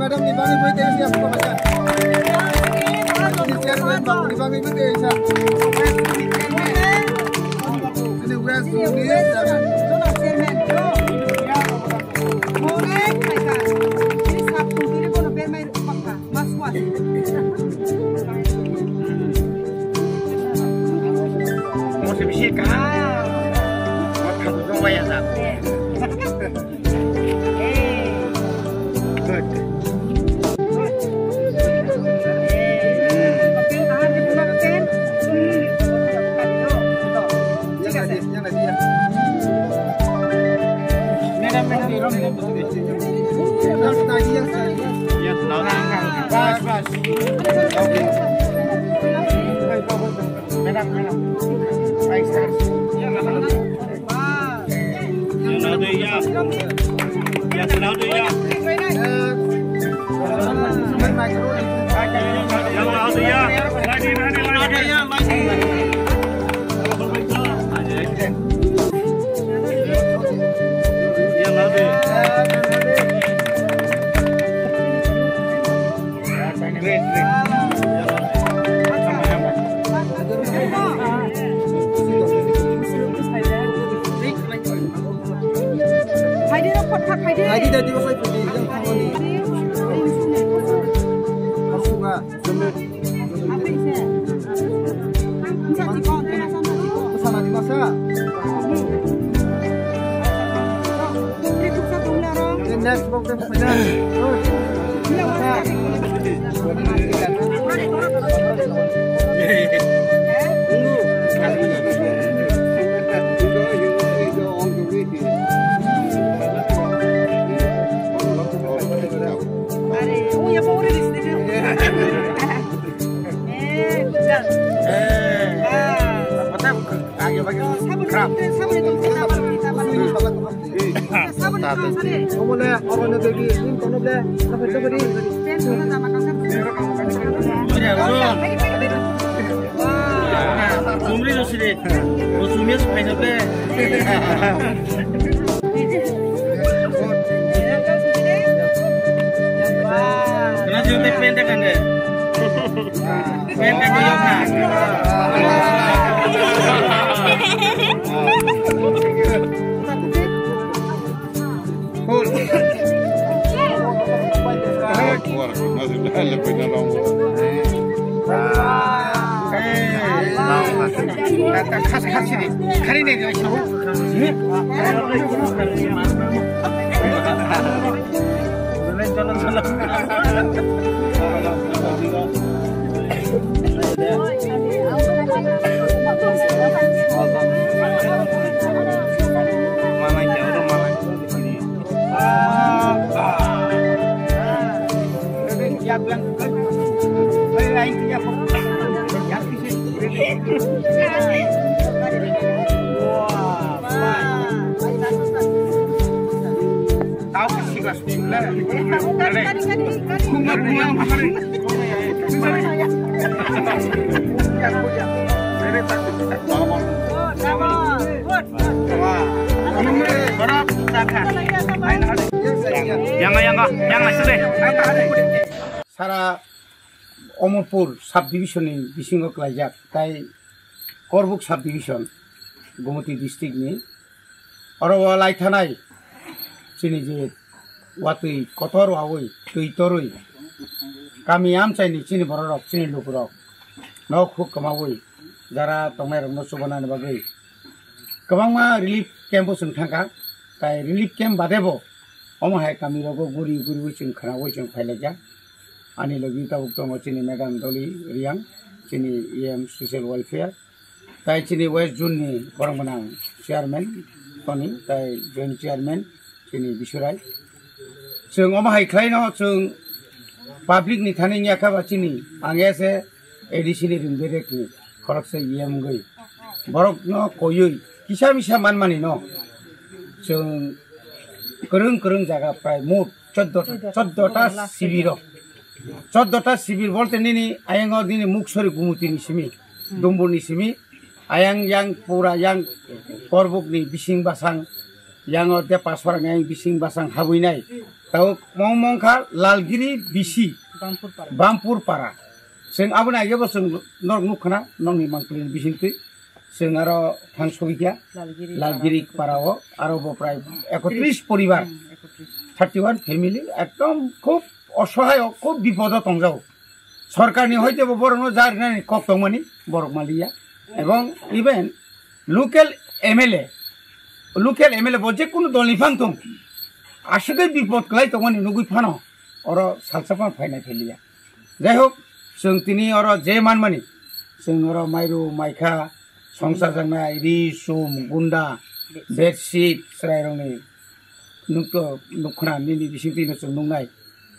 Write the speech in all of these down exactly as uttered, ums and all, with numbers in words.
Madam ni bagwi bui tei siya buka bacha. Chairman bagwi bui tei siya. Sini West Zone ni chairman. Mose bisi ka. Motha bujung waya sa. Good. Madam, madam, madam. Yes, now. Bas, bas. Okay. Madam, madam. Five stars. Phaidi da dibo sai phaidi yang thangani. Asukha. Sana di masa. Next program. Chumri no siri, o chumya se phaina ble. Kena jil te pente kande. Pente ko yok na. Cool. Yang, yang, yang, yang, sini. Sara Omorpur subdivision ni bisingo klaijak, tai Korbuk subdivision, Gomoti district ni. Oro o lai thanai chini je watwi kotor wawi twi torwi Kami amchaini chini bororok, chini lukurok no khuk kwmawi jara tongnairokno chubanani bagwi kwbangma relief camp-o chwng thangkha. Tai relief camp badebo omo hai kamirogo guri guriwi chwng khwnawi chwng phailaikha. Ani logi tabuk tongo chini Madam Dolly Riang, chini E M Social Welfare. Tai chini West Zone ni borok gwnang chairman Tony, tai joint chairman chini Bisurai. Chwng omo hai khlaino chwng public ni thani wngya kha ba chini ang S A A D C ni ring berek ni khoroksa E M wngwi borok no koywi kisa misa manmani no chwng kwrwng kwrwng jaga prai mut choddo ta, choddo ta sibiro. Choddo ta sibir bolte nini ayango nini Muksori Gumuti ni simi, Dumbur ni simi, ayang yang pura yang Korbuk ni bising basang, yango Depaswara ni ayang bising basang habwi nai. Tao mong mong kha Lalgiri bisi, Bampur Para. Bampur Para. Chwng aboni age bo chwng norok nuk khna, nokni mangpili ni bising twi. Chwng aro thang sogwi kha Lalgiri Lalgiri Para. Para o, aro bo prai ekotris poribar, Hmm, ekotris. Thirty one family, ekdom khub osohai o, khub bipodo tongjago. Sorkarni hoite bo borokno jarinani kok tongmani borok maliya. Ebong even local M L A, local M L A bo je kunu dolni phang tong, aswkhe bipod kwlai tongmani nugwi phano oro salsa phano phainai phailiya. Jai hok, chwng tini oro je manmani, chwng oro mairu, maikha, songsa jangnai, ri, sum, gunda, bedsheet, chwrairokni nukto, nukkhna nini bisingtwino chwng nuknai.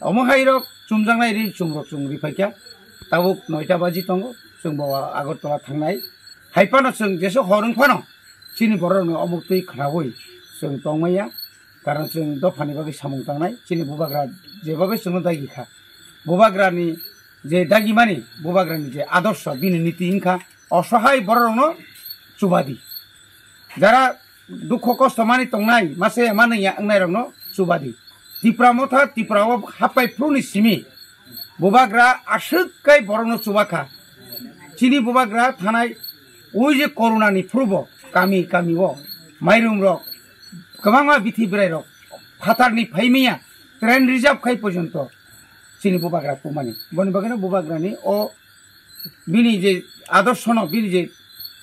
Omo hairok chumjaknai ri, sumrok chwng riphai kha. Tabuk noita baji tongo, chwng bo Agartala thangnai. Hai phano chwng jesa hor wng phano, chini borokno omo twi khnaui chwng tongmaya. Karon chwng dophani bagwi samung tangnai, chini bubagra je bagwi chwngno dagi kha. Bubagrani je dagimani, bubagrani je adorsho, bini niti wngkha, osohai bororokno chubadi. Jara dukho kosto mani tongnai, mase mani ya wngnairokno chubadi. Tipra motha, Tipra o hapai phuruni simi, bubagra aswk kai borokno chubakha. Chini bubagra thanai ui je corona ni phuru bo kami kami o mairum rok kwbangma bithi bwrai rok phatar ni phaimaya train reserve khai porjonto chini bubagra pumani. Boni bagwi no bubagra ni o bini je adorsho no, bini je,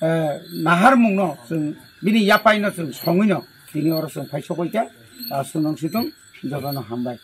eh, naharmung no chwng, bini yapai no chwng songwi no tini oro chwng phai sokoi kha. Ah, sunong situng jotono hambai.